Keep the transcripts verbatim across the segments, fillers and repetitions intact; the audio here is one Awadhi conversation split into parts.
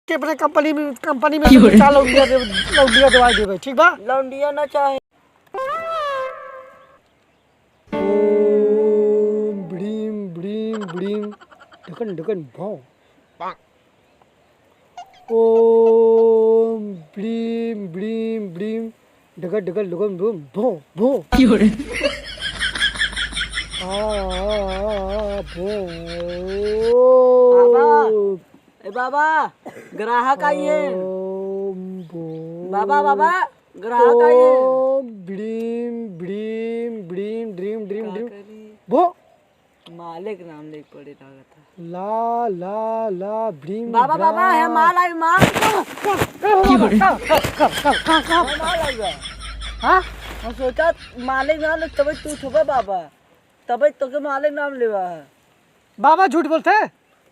के अपने कंपनी में, कंपनी में से दो चार लौंडिया दे, लौंडिया देवाई देबे, ठीक बा? लौंडिया ना चाहे। ओम भ्रीम भ्रीम भ्रीम, ढकन ढकन भौं। ओम भ्रीम भ्रीम भ्रीम, ढकन ढकन ढकन भौं भौं भौं। आ, आ, आ, आ, भौं। बाबा, ए बाबा, ग्राहक आई है। ओम भो। बाबा, बाबा, ग्राहक आई है। ओम भ्रीम, भ्रीम, भ्रीम, ड्रीम, ड्रीम, का ड्रीम। करी? भो। मालिक नाम ले पड़े लागत है। ला, ला, ला, भ्रीम, बाबा, भ्रा। बाबा, है माल आई, माल। का, का, का हो बाबा? का, का, का, का, का, का? है माल आई बा। हाँ? हम सोचा मालिक नाम ले तबे तू थोबा बाबा। तबे तोके मालिक नाम लेवा है। बाबा झूठ बोलते?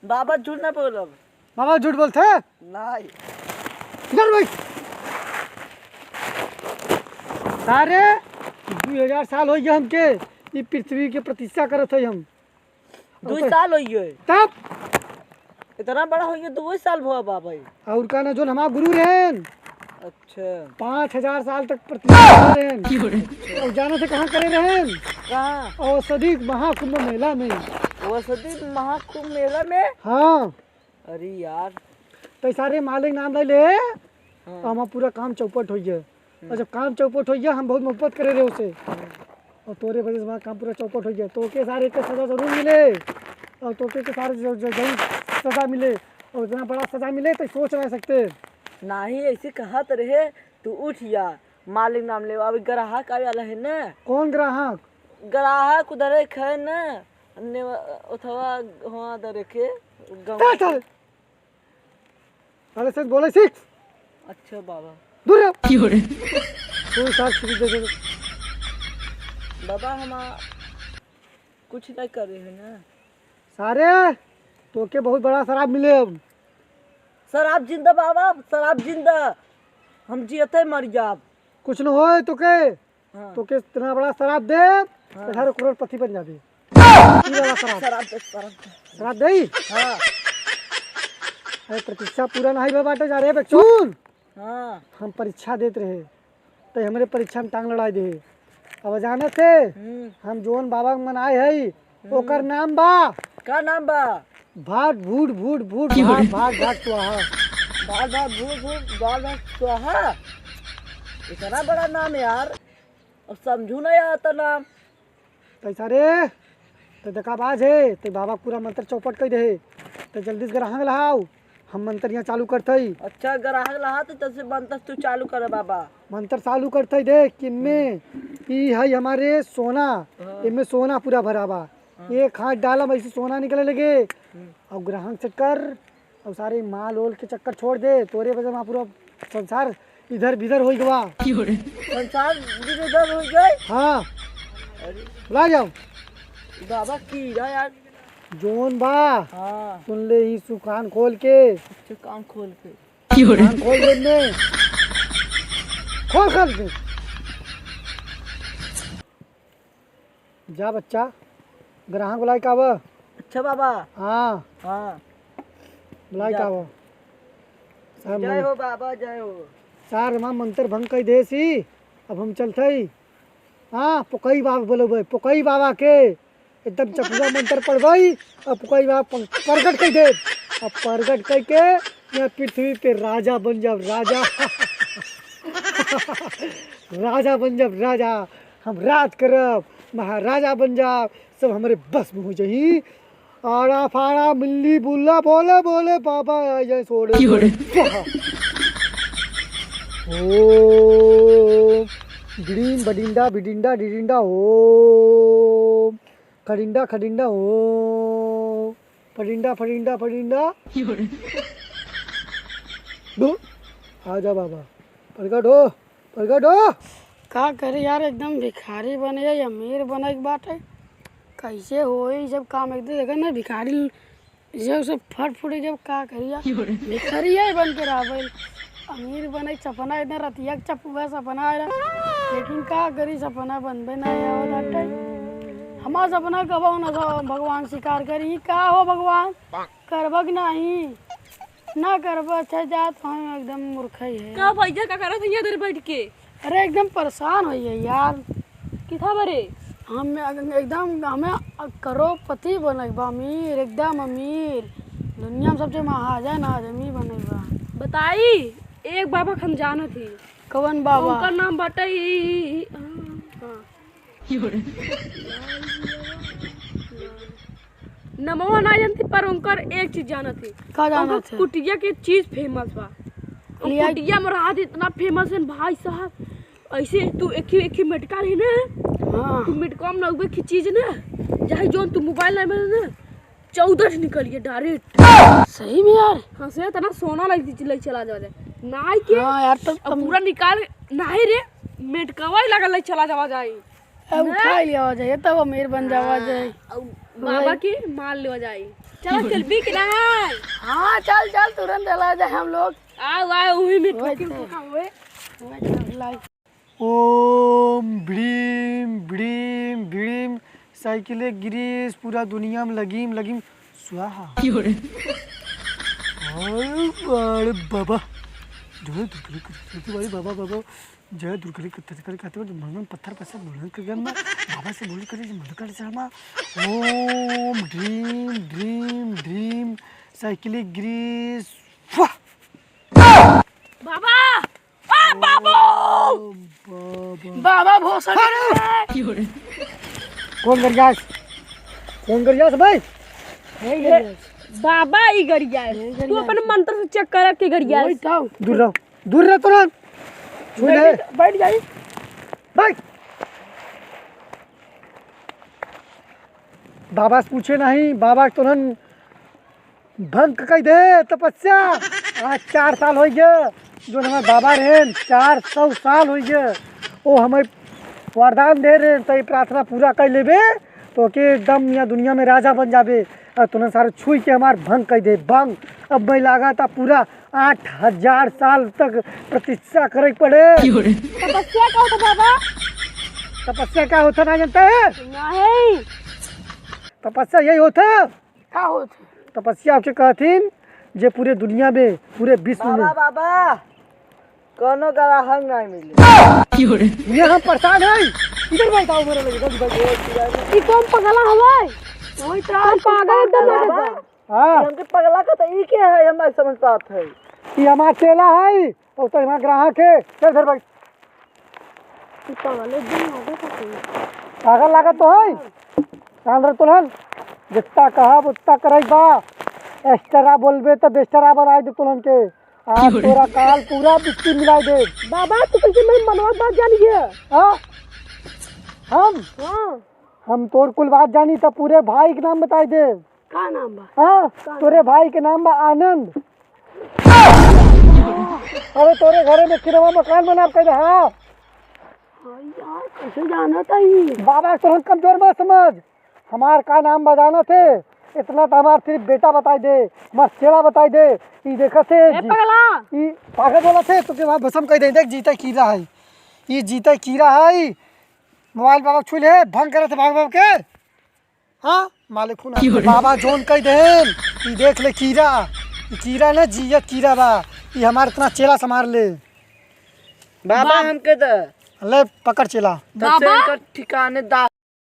बाबा झूठ ना बोलब। बाबा झूठ बोलते? नहीं। इधर बैठ। सारे, दू हजार साल होइ गए हमके, ई पृथ्वी के प्रतीक्षा करत है हम। दू तो साल होइ गए? तब? इतना बड़ा होइ गए, दू साल भवा बाबा। और का ना, जोन हमार गुरु रहन। अच्छा। पाँच हजार साल तक प्रतिज्ञा करे रहन। और जाने से कहाँ करे रहन? कहाँ? औषधि महाकुंभ मेला में। औषधि महाकुंभ मेला में? हाँ। अरे यार। तो सारे मालिक नाम ले ले, हाँ। हमार पूरा काम चौपट होइ गया। हम्म। और जब काम चौपट होइ गया, हम बहुत मोहब्बत करे रहे उसे। हम्म। और तोरे वजह से हमार काम पूरा चौपट होइ गया। तोके सारे के सजा जरूर मिले। और तोके के सारे ज-, ज-, जरूर सजा मिले। और इतना बड़ा सजा मिले तो सोच नहीं सकते। नाही, ऐसे कहत रहे, तू उठ जा, मालिक नाम लेवा। अभी ग्राहक आवे वाला है ना। कौन ग्राहक? ग्राहक उधर एक है ना, ने-, उथवा हुआ उधर एक है, गाँव चल, चल। अरे सच बोले सीख। अच्छा बाबा। दूर रहो। क्यों रे? तू साथ छुट्टी दे दे। बाबा, हम कुछ नहीं करे हैं ना। सारे, तोके बहुत बड़ा शराब मिले अब। शराब जिंदा बाबा, शराब जिंदा। हम जियते मर जाब। कुछ न होए तोके। हाँ। तोके इतना बड़ा शराब दे, हाँ। अठारह करोड़पति बन जाबे। ई वाला शराब। शराब दे, शराब दे। शराब दे? हाँ। अरे, परीक्षा पूरा नहीं भा बाटे, जा रे बच्चों। हाँ। हम परीक्षा देत रहे, तो हमरे परीक्षा में टांग लड़ाई दे। अब जाने थे, हम्म। हम जोन बाबा के मनाए हई, हम्म। ओकर नाम बा। का नाम बा? भाट भूट भूट भूट, क्यों भाट रे? भाट भाट स्वाहा। भाट भाट भूट भूट भाट भाट स्वाहा। इतना बड़ा नाम यार, अब समझू ना यार तो नाम। पैसा रे, तो दगाबाज है, तो बाबा पूरा मंत्र चौपट कर दे। तो जल्दी से ग्राहक लहाओ, हम मंत्र यहाँ चालू करत हई। अच्छा, ग्राहक लहा तो तब से मंत्र तू चालू करे बाबा। मंत्र चालू करत हई, देख कि इनमें ई है हमारे सोना, हाँ। इनमें सोना पूरा भरा बा। हाँ। एक हाथ डाला, वैसे सोना निकले लगे। हम्म। और ग्राहक से कर, और सारे माल ओल के चक्कर छोड़ दे, तोरे वजह से पूरा संसार इधर बिधर होइ गवा। संसार इधर उधर होइ गए? हाँ। अरे। बुला जाओ। बाबा कीड़ा यार। जोन बा। हाँ। सुन ले ही सु कान खोल के। अच्छा, कान खोल के। कान खोल दे ने। खोल, खोल दे। जा बच्चा, ग्राहक बुलाए का आवा। अच्छा बाबा। हाँ। हाँ। बुलाए जा। का आवा। सार जय मन-, हो बाबा, जय हो। सार हमार मंत्र भंग कर देसी, अब हम चलत हई। हाँ, पोकई बाबा बोलबे, पोकई बाबा के एकदम चपुआ मंत्र पढ़बई, अब पोकई बाबा प-, प्रगट कर दे। अब प्रगट करके यहाँ पृथ्वी पे राजा बन जाब, राजा। राजा बन जाब, राजा। हम राज करब, महाराजा बन जाब, सब हमरे बस में हो जाई। आड़ा फाड़ा मिल्ली बुल्ला बोले बोले बाबा आ जाए सोड़े। क्यों रे? स्वाहा। ओम बिडिंडा बिडिंडा बिडिंडा डिडिंडा ओम खडिंडा खडिंडा ओम फडिंडा फडिंडा फडिंडा। क्यों रे? दो। आ जा बाबा, प्रगट हो। प्रगट हो। का करी यार, एकदम भिखारी बने या अमीर बने के बाटे। कैसे होई ई सब काम? एकदम देखा ना, भिखारी जब सब फट फुट के का करी यार, भिखारी ही बन के रह गइल। अमीर बने के सपना, इतना रतिया के चपुआ सपना आया, लेकिन का करी, सपना बनबे ना आवत बाटे। हमार सपना कबो न सा-, भगवान शिकार करी। का हो भगवान, करबक नहीं? ना करबो, अच्छा जात हम एकदम मूर्ख ही है। का भैया, का करत है यहाँ इधर बैठ के? अरे एकदम परेशान हो गए यार। किथा बरे? हम एकदम, हमें करोड़पति बने बा, अमीर, एकदम अमीर, दुनिया में सबसे महाजन आदमी बने बा। बताई, एक बाबा के हम जानत ही। कवन बाबा? उनकर नाम बाटे ई, हाँ। नमवा ना जानती, पर उनकर एक चीज जानत ही। का जानत उनकर है? कुटिया के चीज फेमस बा। कुटिया? कुटिया में रहत इतना फेमस है भाई साहब। ऐसे तू एक ही, एक ही मेटका रही ना, हाँ। तू मेटका में ना उबे की चीज ना, चाहे जौन तू मोबाइल ना मिले ना, चौदह ठे निकलिए डायरेक्ट। सही में यार? हाँ, से इतना सोना लग, लग चला जावा जाए। नाई के हाँ यार, तब अब पूरा निकाल, नाई रे, मेटकवा ही लगा लग चला जावा जाए। अब ना? उठा लिया जाए, तब अमीर बन जावा जाए। अब बाबा के मार लिया जाए। चलो, चल भी के ना। हाँ, चल, चल, तुरंत चला जाए हम लोग। आओ, आओ, वही में वही ठोके तो। उठा हुए। वही तो, लाई। ओम भ्रीम भ्रीम भ्रीम साइकिले गिरीश, पूरा दुनिया में लगीम लगीम स्वाहा। क्यों रे? अरे, अरे बाबा, जय दुर्गा, बाबा, बाबा, जय दुर्गा, कत्तर करे खातिर मन पत्थर पर से बोलन कर गन, बाबा से बोल करे, मन कर शर्मा। ओम ड्रीम ड्रीम ड्रीम साइकिले गिरीश, स्वाहा। बाबा, आ, बाबू! ओ, बाबा। बाबा भोसड़ी रे। कौन गरियास? कौन गरियास भाई? यही ये गरियास। बाबा ई गरियास। यही गरियास। तू अपन मंत्र से चेक कर के गरियास। वही तो। दूर रहो। दूर रहो तुरंत। छू ले। बैठ, बैठ जाई। बैठ। बाबा से पूछे नहीं, बाबा तुरंत भंग कइ दे तपस्या। आज चार साल होइ गए, जौन हमार बाबा रहेन, चार सौ साल होइ गए। ओ हमें वरदान दे रहेन, तो ये प्रार्थना पूरा कइ लेबे, तो के एकदम यहाँ दुनिया में राजा बन जाबे। और तुरंत सारे छुई के हमार भंग कइ दे, भंग। अब मैं लागा था पूरा आठ हजार साल तक प्रतीक्षा करे के पड़े। तपस्या का होता बाबा? तपस्या का होता ना जानता है? नहीं। तपस्या यही होता। का होत है? तपस्या के कहथिन जे पूरे दुनिया में, पूरे विश्व में। बाबा, बाबा, कोनो ग्राहक नहीं मिले। ये हम परेशान है। इधर बैठाओ मेरे लगे, बैठ, बैठ, बैठ। ई कौन पगला हवे? वही तो हम पागल एकदम लगे बा। हाँ। हमके पगला का तो ई के है, हम नहीं समझ पात है। ई हमार चेला है, और तो हमार ग्राहक है। चल इधर बैठ। ई पागल एकदम लागत है। पागल लागत तो है। कान रख तुलहन, जितना कहब उतना करई बा। एक्स्ट्रा बोलबे तो बेस्ट्रा बनाई दे तुलहन के। आज तोरा काल पूरा बिस्ती मिलाई दे। बाबा, तू कैसे मेरे मनवा बात जान गया? हाँ? हम? हाँ। हम तोर कुल बात जानी तो पूरे भाई के नाम बताई दे। का नाम बा? हाँ, का तोरे नाम? भाई के नाम बा आनंद। अरे तोरे घरे में किरवा मकान बनाब कह दे, हाँ। हाँ यार, कैसे जानत है ई? बाबा तोहन कमजोर मत समझ। हमार का नाम बा जानत है? इतना तो हमार सिर्फ बेटा बताई दे, हमार चेला बताई दे। ई देखत है ए जी, पगला। ई पागल बोलत है, तो के बाद भसम कह दे। देख जीता कीड़ा है, ई जीता कीड़ा है। मोबाइल बाबा छू ले, भंग करत है भाग भाग के। हाँ, मालिक खून की हो रे? बाबा जोन कह देन, ई देख ले कीड़ा, ई कीड़ा ना जियत कीड़ा बा, ई हमार इतना चेला संभाल ले। बाबा बाप। हमके दे। ले पकड़ चेला। तब से बाबा? इनकर ठिकाने दा-,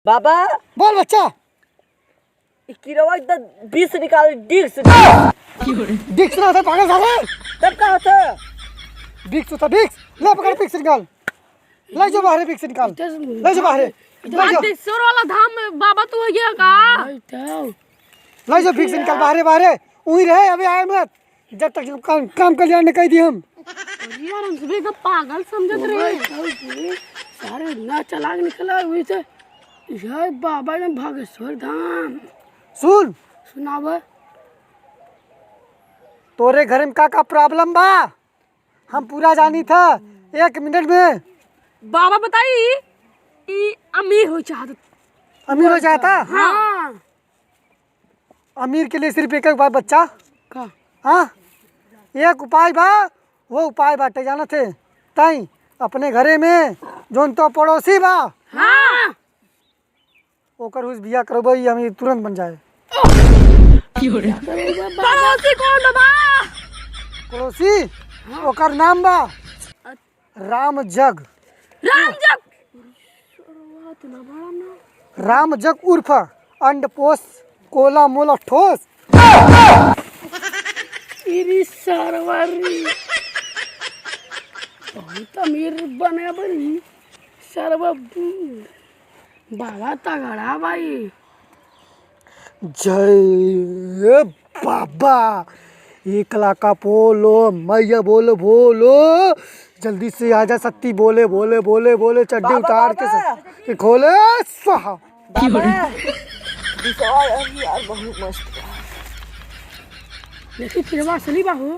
बाबा। बोल बच्चा। ई किरवा एकदम विष निकाल, डिक्स। डिक्स ना होता पागल साले। तब का होता? डिक्स होता डिक्स। ले पकड़ डिक्स निकाल। ले जो बाहरे विक्स निकाल। इधर से ले जो बाहरे। इधर ले जो। बातेश्वर वाला धाम में बाबा तू हो गया का? भाई, जाओ। ले जो विक्स निकाल बाहरे, बाहरे। उही रहे, अभी आए मत। जब तक काम, काम कल्याण न कह दी हम। अरे यार, हम सभी का पागल समझत रहे। भाई, जाओ जी। सारे ना चलाक निकला हुई से। यार बाबा ने बागेश्वर धाम। सुन। सुनावा। तोरे घर में का का प्रॉब्लम बा? हम पूरा जानी था, एक मिनट में। बाबा बताई, ई अमीर हो चाहत। अमीर हो चाहता? हाँ। अमीर के लिए सिर्फ एक, एक बात बच्चा। का? हाँ? एक उपाय बा, वो उपाय बाटे जानत है। ताई, अपने घरे में जौन तो पड़ोसी बा। हाँ। ओकर हुस बियाह करबो, ई अमीर तुरंत बन जाए। पड़ोसी कौन बा? पड़ोसी, हाँ। ओकर नाम बा अ- राम जग। राम जग। राम जग उर्फ अंडपोस कोला मोला ठोस। इरी सरवा री। बहुत अमीर बने भाई। सरवा, बाबा तगड़ा भाई। जय बाबा, एक लाखा बोलो, मैया बोलो, बोलो, जल्दी से आजा शक्ति, बोले, बोले, बोले, बोले, चड्डी बाबा, उतार के बाबा। से, के खोले, स्वाहा। बाबा, दिखावा यार, यार, बहुत मस्त बा। देखी, फिर असली बा हो।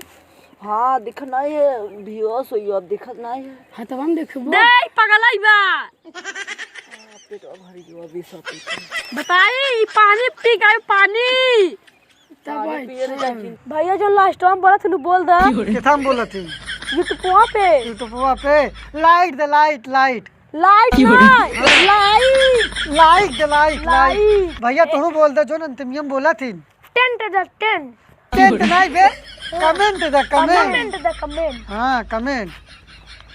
हाँ, दिखत नाहीं है, बेहोश होई, अब दिखत नाहीं है। हाँ, तब हम देखबो। दे, पगलाई बा। पेटवा भरी गवा, बेसा पी के। बताई, ई पानी पी गए, पानी। तब पानी भाई, पिए रे हाँ। जाकिर। भैया, जो last में बोला थी, बोल दा। केथा में बोला थी? YouTube पे। YouTube पे। Light दे, light, light। Light ना, like। Like दे, like, like। Like। भैया, तू बोल दे, जो अंतिमियम बोला थी। Tent द tent। Tent नाहीं बे, comment द comment। Comment द comment। हाँ, comment।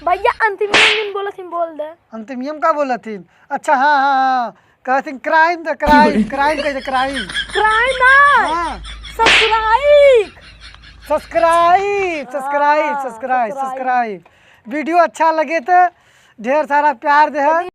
भैया, अंतिम दिन बोलत ही, बोल दे। अंतिमियम का बोलत ही? अच्छा, हाँ, हाँ, हाँ। कहत ही crime द crime, crime कह दे, crime। Crime ना। हाँ। Subscribe। Subscribe, subscribe, हाँ, subscribe, subscribe। Subscribe। Video अच्छा लगे तो ढेर सारा प्यार दे।